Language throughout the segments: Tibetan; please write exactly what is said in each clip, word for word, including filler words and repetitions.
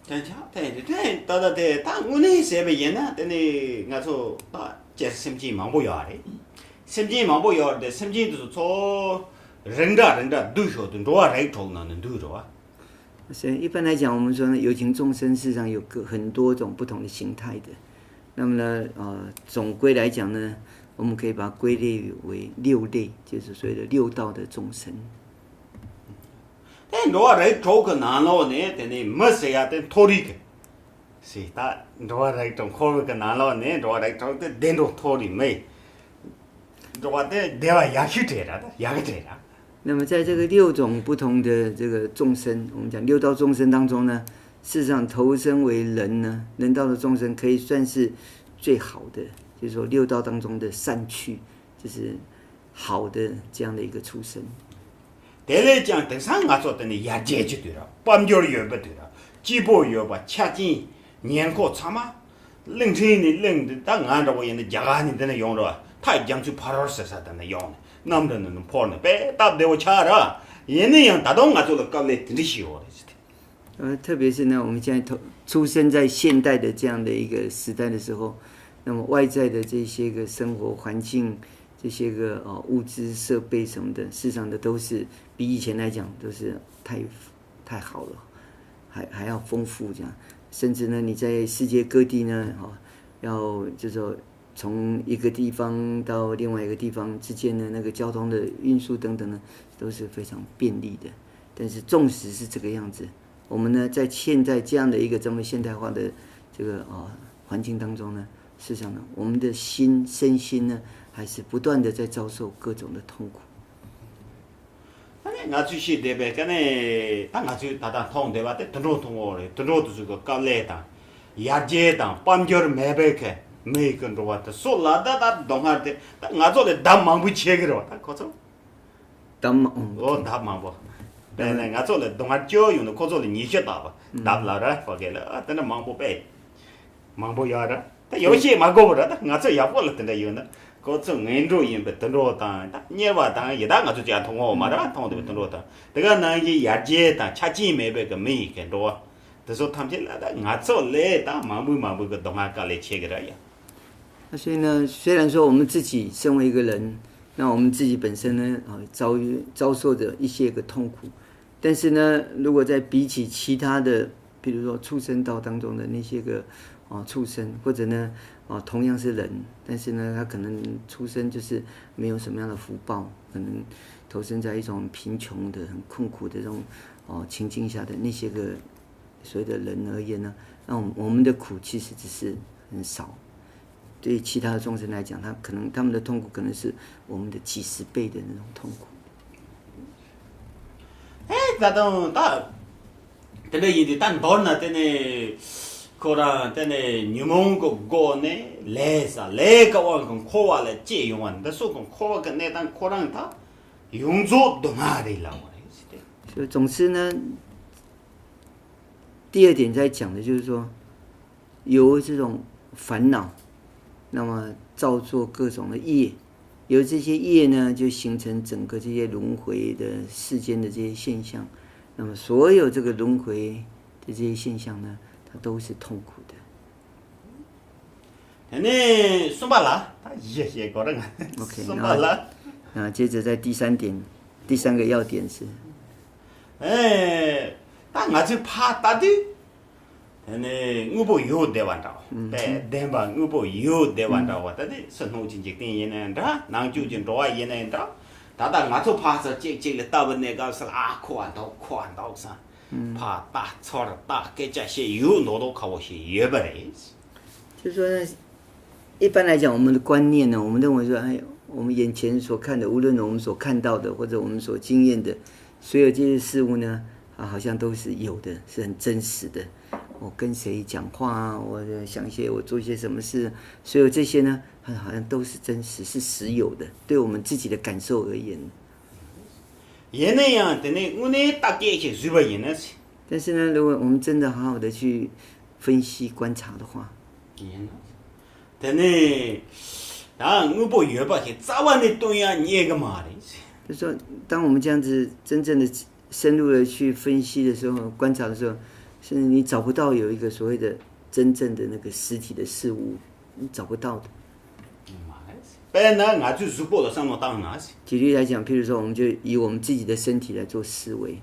དེ་ཆ་དེ་དེ་དེ་ད་ད་དེ་ད་དངོས་གནས་ཟེར་བ་ཡིན་ན་དེ་ནི་ང་ཚོ་ད་སྤྱིར་སེམས་ཅན་མང་པོ་ཡོད་རེད། སེམས་ཅན་མང་པོ་ཡོད་རེད། སེམས་ཅན་དེ་ཚོ་ཚོ་རིགས་འདྲ་རིགས་འདྲ་འདུས་ཤོག་དུ་འགྲོ་བ་རིགས་དྲུག་ནང་ནས་འདུས་རེད་བ། 所以一般来讲，我们说呢，有情众生事实上有个很多种不同的形态的。那么呢，呃，总归来讲呢，我们可以把它归类为六类，就是所谓的六道的众生。 དེ་འགྲོ་བ་རིགས་དྲུག་གི་ནང་ལོགས་ནས་དེ་ནས་མི་ཟེར་ཡ་དེ་མཐོ་རིས་ཀྱི་ཟེར། ད་འགྲོ་བ་རིགས་དྲུག་འཁོར་བའི་གི་ནང་ལོགས་ནས་འགྲོ་བ་རིགས་དྲུག་དེ་བདེ་འགྲོ་མཐོ་རིས་མི། འགྲོ་བ་དེ་བདེ་བ་ཡག་ཤོས་དྲན་ར་ད་ཡག་གི་དྲན་ར། 那么在这个六种不同的这个众生，我们讲六道众生当中呢，事实上投生为人呢，人道的众生可以算是最好的，就是说六道当中的善趣，就是好的这样的一个畜生。 དེ་ལས་ཀྱང་དེང་སང་ང་ཚོ་དེ་ནི་ཡར་རྒྱས་ཀྱི་དུས་ར། དཔལ་འབྱོར་ཡོད་པའི་དུས་ར། སྐྱིད་པོ་ཡོད་པ། ཆ་རྐྱེན་ཉེར་མཁོ་ཚང་མ། གླིང་ཕྲན་ནས་གླིང་འདི་ད་ང་འདྲ་བོ་ཡིན་ན་རྒྱ་གར་ནས་འདི་ནས་ཡོང་ར། ད་རྒྱ་མཚོའི་ཕ་རོལ་ཟེར་ས་དེ་ནས་ཡོང་ནས་གནམ་གྲུ་ནས་ནས་འཕུར་ནས་དཔེ་སྟབས་བདེ་བོ་ཆགས་ར། ཡིན་ན་ཡང་ད་དུང་ང་ཚོ་ལ་དཀའ་ལས་དེ་འདྲ་ཞིག་ཡོད་རེད་ཟེར་ཏེ། 呃，特别是呢，我们现在投出生在现代的这样的一个时代的时候，那么外在的这些个生活环境，这些个呃物资设备什么的，事实上的都是比以前来讲都是太太好了，还还要丰富这样。甚至呢，你在世界各地呢，哈、要就说从一个地方到另外一个地方之间的那个交通的运输等等呢，都是非常便利的。但是纵使是这个样子，我们呢在现在这样的一个这么现代化的这个呃环境当中呢，事实上呢，我们的心身心呢，还是不断的在遭受各种的痛苦。 ད་ནི་ང་ཚོས་ཤེས་བསྡད་པའི་ཀ་ནས་ད་ང་ཚོས་ད་ལྟ་མཐོང་བསྡད་པ་དེ་དུད་འགྲོ་མཐོང་བ་རེད། དུད་འགྲོ་དེ་ཚོ་གི་དཀའ་ལས་དང་། ཡར་རྒྱས་དང་དཔལ་འབྱོར་མེད་པའི་ཀ་མི་ཡི་ཀི་འགྲོ་བ་དེ་སོགས་ལ་ད་ད་སྡུག་བསྔལ་དེ་ད་ང་ཚོ་ལས་ལྡབ་མང་པོ་ཆེ་གི་རེད་བ། ད་ཁོ་ཚོ་ལྡབ་མང་པོ། ཨོ་ལྡབ་མང་པོ། དཔེར་ན་ང་ཚོ་ལས་སྡུག་བསྔལ་བཅོ་ཡོང་ན་ཁོ་ཚོ་ལས་ཉི་ཤུ་ལྡབ་ལྡབ་ལ་ར་ཕ་གི་ལ་ཨ་དེ་འདྲ་མང་པོ་པས། མང་པོ་ཡོད་ར། ད་ཡོད་ཤེས་མ་དགོས་པ་ར། ད་ང་ཚོ་ཡག་པོ་ལ་དེ་འདྲ་ཡོད་ན། ཁོ་ཚོ་ངན་འགྲོ་ཡིན་པའི་དུད་འགྲོ་དང་ད་དམྱལ་བ་དང་ཡི་དྭགས་ང་ཚོ་ཅག་མཐོང་ངོ་མ་ར་མཐོང་བསྡད་པའི་དུད་འགྲོ་དང་། དེ་ག་ནང་བཞིན་ཡར་རྒྱས་དང་ཆ་རྐྱེན་མེད་པའི་གི་མི་ཡི་གི་འགྲོ་བ། དེ་ཚོ་ཐམས་ཅད་ལ་ད་ང་ཚོ་ལས་ད་མང་པོའི་མང་པོའི་གི་སྡུག་བསྔལ་དཀའ་ལས་ཆེ་གི་ར་ཡ། 那所以呢，虽然说我们自己身为一个人，那我们自己本身呢，啊，遭遇遭受着一些个痛苦，但是呢，如果在比起其他的，比如说畜生道当中的那些个，啊，畜生，或者呢，啊，同样是人，但是呢，他可能出生就是没有什么样的福报，可能投生在一种贫穷的、很困苦的这种，哦，情境下的那些个所谓的人而言呢，那我们我们的苦其实只是很少。对其他的众生来讲，他可能他们的痛苦可能是我们的几十倍的那种痛苦。 ཨེ་ད་དུང་ད་དེ་འདྲ་ཡིན་དུས་ད་མདོར་ན་དེ་ནས་ཁོ་རང་དེ་ནས་ཉོན་མོངས་ཀྱི་སྒོ་ནས་ལས་ས་ལས་ཀྱི་དབང་གིས་འཁོར་བ་ལ་སྐྱེས་ཡོང་བ་འདི་སོགས་ཀྱི་འཁོར་བ་གི་གནས་སྟངས་ཁོ་རང་ད་ཡོངས་རྫོགས་སྡུག་བསྔལ་རེད་ལབ་པ་རེད་ཟེར་ཏེ། 所以总之呢，第二点在讲的就是说，由这种烦恼，那么造作各种的业，由这些业呢，就形成整个这些轮回的世间的这些现象。那么所有这个轮回的这些现象呢，它都是痛苦的。 དེ་ནས་གསུམ་པ་ལ་ད་ཡེ་ཤེས་གོ་ར་ང་། ，OK，གསུམ་པ་ལ། 那接着在第三点，第三个要点是， ཨེ་ད་ང་ཚོས་ཕར་ལྟ་དུས། དེ་ནས་དངོས་པོ་ཡོད་བསྡད་པ་འདྲ་བ། ཨུམ། དཔེ་བདེན་པ་དངོས་པོ་ཡོད་བསྡད་པ་འདྲ་བ། ད་དེ་ཕྱི་སྣོད་ཀྱི་འཇིག་རྟེན་ཡིན་ནའི་འདྲ། ནང་བཅུད་ཀྱི་འགྲོ་བ་ཡིན་ནའི་འདྲ། ད་ལྟ་ང་ཚོ་ཕར་ཚུར་གཅིག་གཅིག་ལ་ལྟ་བུ་གནས་སྐབས་སུ་ལ་ཨ་ཁོ་བ་འདུག་ཁོ་བ་འདུག་བསམ། ཕར་ལྟ་ཚུར་ལྟ་སྐད་ཆ་བཤད་ཡོད་མདོག་མདོག་ཁ་བོ་ཞིག་ཡོད་པ་རེད། 就是说呢，一般来讲，我们的观念呢，我们认为说，哎，我们眼前所看的，无论我们所看到的，或者我们所经验的，所有这些事物呢，啊，好像都是有的，是很真实的。我跟谁讲话啊，我想一些，我做一些什么事，所有这些呢，好像都是真实，是实有的，对我们自己的感受而言。 ཡིན་ན་ཡང་དེ་ནས་དངོས་གནས་བརྟག་དཔྱད་ཞིག་བཟོས་པ་ཡིན་ན། 但是呢，如果我们真的好好的去分析观察的话， ཡིན་ན། དེ་ནས་ད་དངོས་པོ་ཡོད་པ་ཞིག་རྩ་བ་ནས་སྟོན་ཡ་རྙེད་གི་མ་རེད། 就是说，当我们这样子真正的深入的去分析的时候，观察的时候，甚至你找不到有一个所谓的真正的那个实体的事物，你找不到的。 དཔེར་ན་ང་ཚོའི་གཟུགས་པོ་ལ་བསམ་བློ་བཏང་ན། 举例来讲，譬如说，我们就以我们自己的身体来做思维。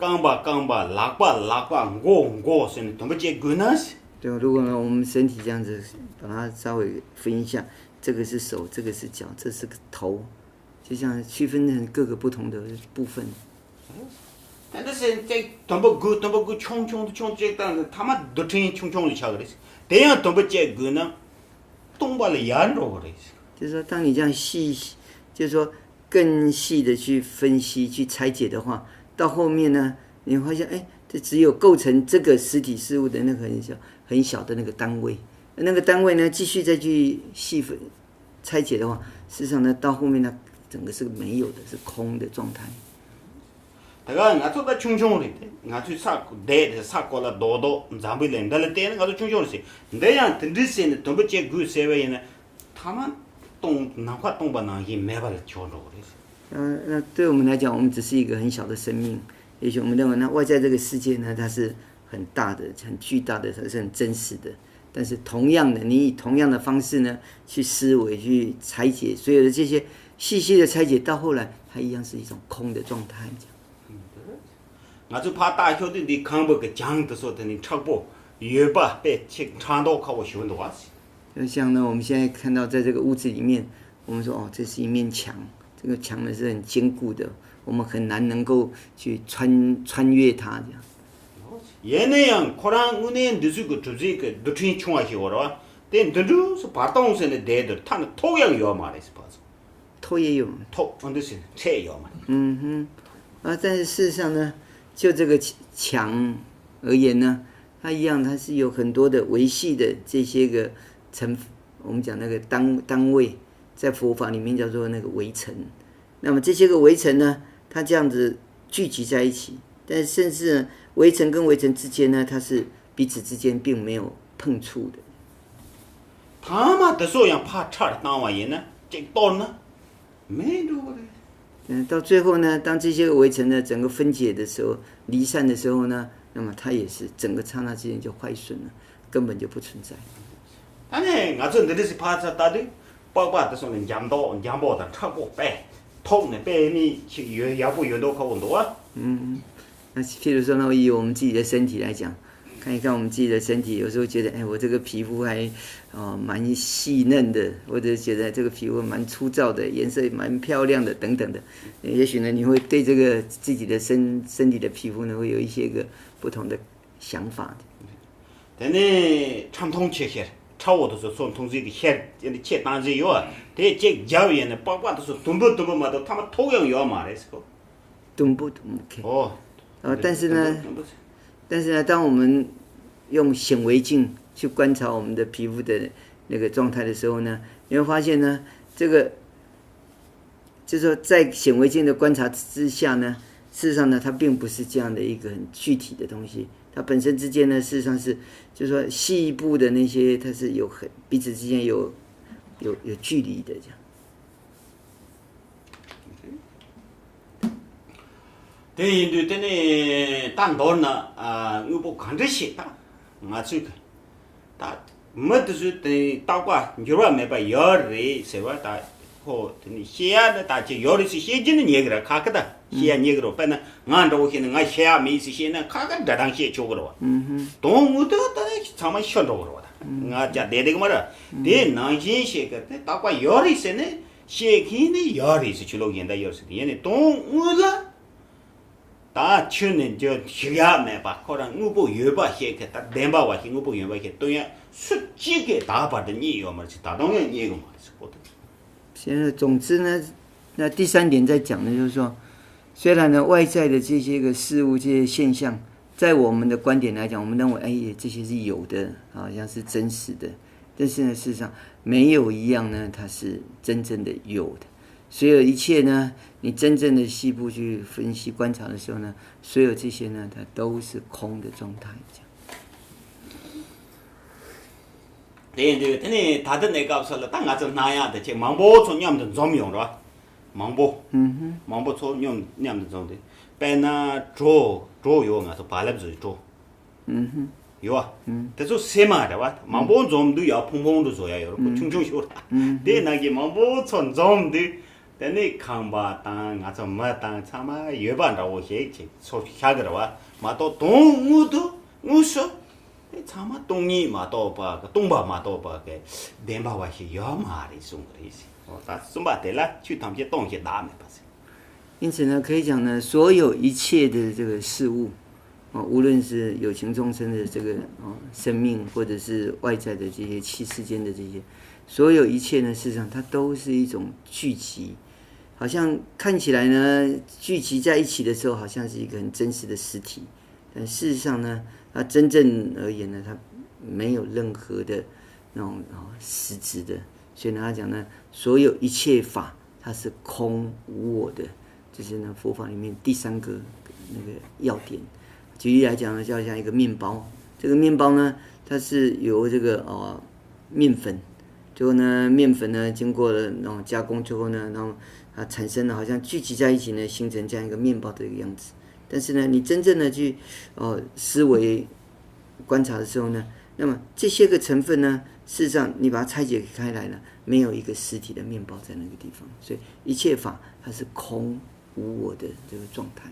རྐང་པ་རྐང་པ། ལག་པ་ལག་པ། མགོ་མགོ་ཟེར་ནས་དུམ་བུ་བཅད་དགོས་ན། 对吧？如果呢，我们身体这样子把它稍微分一下，这个是手，这个是脚，这是个头，就这样区分成各个不同的部分。 དེ་འདྲ་ཟེར་ཏེ་དུམ་བུ་དགུ་དུམ་བུ་དགུ་ཆུང་ཆུང་དུ་ཆུང་བཅད་བཏང་ནས་མཐའ་མ་རྡུལ་ཕྲན་ཆུང་ཆུང་ལ་ཆགས་ཀྱི་རེད། དེ་ཡང་དུམ་བུ་བཅད་དགོས་ན་སྟོང་པ་ལ་ཡར་འགྲོ་གི་རེད། 就是说，当你这样细，就是说更细的去分析、去拆解的话，到后面呢，你会发现，哎，这只有构成这个实体事物的那个很小、很小的那个单位，那个单位呢，继续再去细分拆解的话，事实上呢，到后面呢，整个是没有的，是空的状态。 ད་ག་ང་ཚོ་ད་ཆུང་ཆུང་རེད་དེ། ང་ཚོའི་ས་བསྡད་དེ་ས་གོ་ལ་རྡོག་རྡོག་འཛམ་བུའི་གླིང་འདི་ལ་བལྟས་ན་ང་ཚོ་ཆུང་ཆུང་རེད་ཟེར། འདི་ཡང་དེ་འདྲ་ཟེར་ནས་དུམ་བུ་བཅད་དགོས་ཟེར་བ་ཡིན་ན། མཐའ་མ་སྟོང་ནམ་མཁའ་སྟོང་པ་ནང་བཞིན་མེད་པ་ལ་ཆགས་འགྲོ་གི་རེད། 呃，那对我们来讲，我们只是一个很小的生命。也许我们认为，那外在这个世界呢，它是很大的、很巨大的，它是很真实的。但是同样的，你以同样的方式呢，去思维、去拆解所有的这些细细的拆解，到后来，它一样是一种空的状态。这样。 ང་ཚོ་ཕར་ལྟ་ཤོག་དུས་འདི་ཁང་བུ་གི་གྱང་དེ་ཚོ་དེ་ནི་མཁྲེགས་པོ་ཡོད་པ་དཔེ་ཅིག་ཕྲང་མདོག་ཁ་པོ་ཞིག་འདུག་བ། 就像呢，我们现在看到在这个屋子里面，我们说哦，这是一面墙，这个墙呢是很坚固的，我们很难能够去穿穿越它这样。 ཡིན་ན་ཡང་ཁོ་རང་དངོས་གནས་འདི་ཚོའི་གི་གྲུབ་རྫས་ཀྱི་རྡུལ་ཕྲན་ཆུང་བ་ཞིག་ཡོད་རེད་བ། དེ་འདི་འདྲ་སུ་བར་སྟོང་ཟེར་ནས་བསྡད་འདུག་ཐ་ན་ཐོག་ཡང་ཡོད་མ་རེད་ཟེར་བ། 头也有。 ཐོག་ཨ་འདི་ཟེར་ནས་ཚད་ཡོད་མ་རེད། 嗯哼，啊，但是事实上呢，就这个墙而言呢，它一样，它是有很多的维系的这些个成，我们讲那个单单位，在佛法里面叫做那个围城。那么这些个围城呢，它这样子聚集在一起，但甚至呢，围城跟围城之间呢，它是彼此之间并没有碰触的。 མཐའ་མ་དེ་ཚོ་ཡང་ཕར་ཁྲལ་བཏང་བ་ཡིན་ན་གཅིག་གཏོར་ན་མེད་འགྲོ་གི་རེད། 嗯，到最后呢，当这些个围城呢整个分解的时候、离散的时候呢，那么它也是整个刹那之间就坏损了，根本就不存在。 ད་ནི་ང་ཚོ་འདི་འདྲ་ཞིག་ཕར་ཚུར་ལྟ་དུས་པགས་པ་དེ་ཚོ་ནི་འཇམ་མདོག་འཇམ་པོ་དང་མཁྲེགས་པོ་དཔེ་ཐོག་ནས་དཔེ་ནི་ཅིག་ཡོད་ཡག་པོ་ཡོད་མདོག་ཁ་པོ་འདུག་བ། 嗯，那譬如说呢，以我们自己的身体来讲，看一看我们自己的身体，有时候觉得，哎，我这个皮肤还，哦，蛮细嫩的，或者觉得这个皮肤蛮粗糙的，颜色蛮漂亮的，等等的。也许呢，你会对这个自己的身身体的皮肤呢，会有一些个不同的想法。 དེ་ནས་ཁྲ་མཐོང་ཆེ་ཤེར་ཁྲ་བོ་དེ་ཚོ་ཚོ་མཐོང་ཟིན་གི་ཤེར་དེ་ནི་ཆེ་བཏང་ཟིན་ཡོད་དེ་གཅིག་རྒྱབ་ཡིན་ནས་པགས་པ་དེ་ཚོ་དུམ་བུ་དུམ་བུ་མ་གཏོགས་མཐའ་མ་ཐོག་ཡང་ཡོད་མ་རེད་ཟེར་གོ། 懂不懂？OK。 ཨོ། 呃，但是呢，但是呢，当我们用显微镜去观察我们的皮肤的那个状态的时候呢，你会发现呢，这个就是说在显微镜的观察之下呢，事实上呢，它并不是这样的一个很具体的东西。它本身之间呢，事实上是，就是说细部的那些，它是有很彼此之间有有有距离的这样。 དེ་ཡིན་དུས་དེ་ནི་ད་མདོར་ན་དངོས་པོ་ག་འདྲ་ཞིག་ད་ང་ཚོས་ད་མི་དེ་ཚོས་དེ་རྟག་པ་འགྱུར་བ་མེད་པ་ཡོད་རེད་ཟེར་བ་ད་ཁོ་དེ་ནི་ཤེས་ཡ་ནི་ད་ཅི་ཡོད་རེད་ཟེར་ཤེས་ཀྱི་ནི་ཉེ་གི་ར་ཁ་ཁ་ད་ཤེས་ཡ་ཉེ་གི་རོ། དཔེར་ན་ང་འདྲ་བོ་ཤེས་ན་ང་ཤེས་ཡ་མེད་ཟེར་ཤེས་ན་ཁ་ཁ་འདྲ་དང་ཤེས་ཆོག་གི་རོ། དོན་དངོས་དུ་ད་ཚང་མ་ཤོར་འགྲོ་གི་རོ། ད་ང་ཅག་བསྡད་བསྡད་གི་མ་ར་དེ་ནང་བཞིན་ཤེས་གི་དེ་རྟག་པ་ཡོད་རེད་ཟེར་ནས། ཤེས་མཁན་ནི་ཡོད་རེད་ཟེར། ཆོས་ལུགས་གཞན་དག་ཡོད་རེད་ཟེར། ཡིན་ནའི་དོན་དངོས་ལ་ད་ཆོས་ནི་འཇོག་ཞིག་ཡག་མེད་པ། ཁོ་རང་དངོས་པོ་ཡོད་པ་ཞིག་གི་ད་བདེན་པ་བ་ཞིག་དངོས་པོ་ཡོད་པ་ཞིག་སྟོན་ཡ་སུ་གཅིག་གིས་ད་བར་དུ་རྙེད་ཡོད་མ་རེད་ཟེར། ད་དུང་ཡང་རྙེད་གི་མ་རེད་ཟེར་གོ་དེ། 现在总之呢，那第三点在讲的就是说，虽然呢外在的这些个事物、这些现象，在我们的观点来讲，我们认为，哎，这些是有的，好像是真实的，但是呢，事实上没有一样呢，它是真正的有的。所有一切呢，你真正的细部去分析观察的时候呢，所有这些呢，它都是空的状态。这样。 དེ་ཡིན་དུས་དེ་ནས་ད་ལྟ་གནས་སྐབས་སུ་ལ་ད་ང་ཚོ་སྣང་ཡག་དེ་ཆེས་མང་པོ་ཚོ་མཉམ་དུ་འཛོམས་ཡོང་ར། མང་པོ། མང་པོ་ཚོ་མཉམ་མཉམ་དུ་འཛོམས་ཏེ། དཔེར་ན་གྲོ་གྲོ་ཡོད། ང་ཚོ་བག་ལེབ་བཟོ་ཡི་གྲོ་ཡོད་བ། དེ་ཚོ་སེ་མ་རེད་བ། མང་པོ་འཛོམས་དུས་ཡར་ཕུང་ཕུང་དུ་བཟོ་ཡ་ཡོད་རེད། ཁོ་ཆུང་ཆུང་ཤོས་ར། དེ་ནང་གི་མང་པོ་ཚོ་འཛོམས་དུས། དེ་ནས་ཁང་པ་དང་ང་ཚོ་མི་དང་ཚང་མ་ཡོད་པ་འདྲ་བོ་ཞིག་ཅིག་ཚོ་ཤ་གི་རེད་བ། མ་གཏོགས་དོན་དངོས་དུ་དངོས་སུ་དེ་ཚང་མ་སྟོང་ཉིད་མ་གཏོགས་པ་གི། སྟོང་པ་མ་གཏོགས་པ་གི་བདེན་པ་བ་ཞིག་ཡོད་མ་རེད་གསུང་གི་རེད་ཟེར། འོ་ད་གསུམ་པ་དེ་ལ་ཆོས་ཐམས་ཅད་སྟོང་ཞིང་བདག་མེད་པ་ཟེར། 因此呢，可以讲呢，所有一切的这个事物，啊，无论是有情众生的这个啊生命，或者是外在的这些器世间的这些，所有一切呢，事实上它都是一种聚集。好像看起来呢，聚集在一起的时候，好像是一个很真实的实体，但事实上呢，它真正而言呢，它没有任何的那种啊实质的。所以呢，他讲呢，所有一切法它是空无我的，这是呢佛法里面第三个那个要点。举例来讲呢，就好像一个面包，这个面包呢，它是由这个呃面粉，最后呢面粉呢经过了那种加工之后呢，然后它产生了好像聚集在一起呢，形成这样一个面包的一个样子。但是呢，你真正的去呃思维观察的时候呢，那么这些个成分呢，事实上你把它拆解开来了，没有一个实体的面包在那个地方，所以一切法它是空无我的这个状态。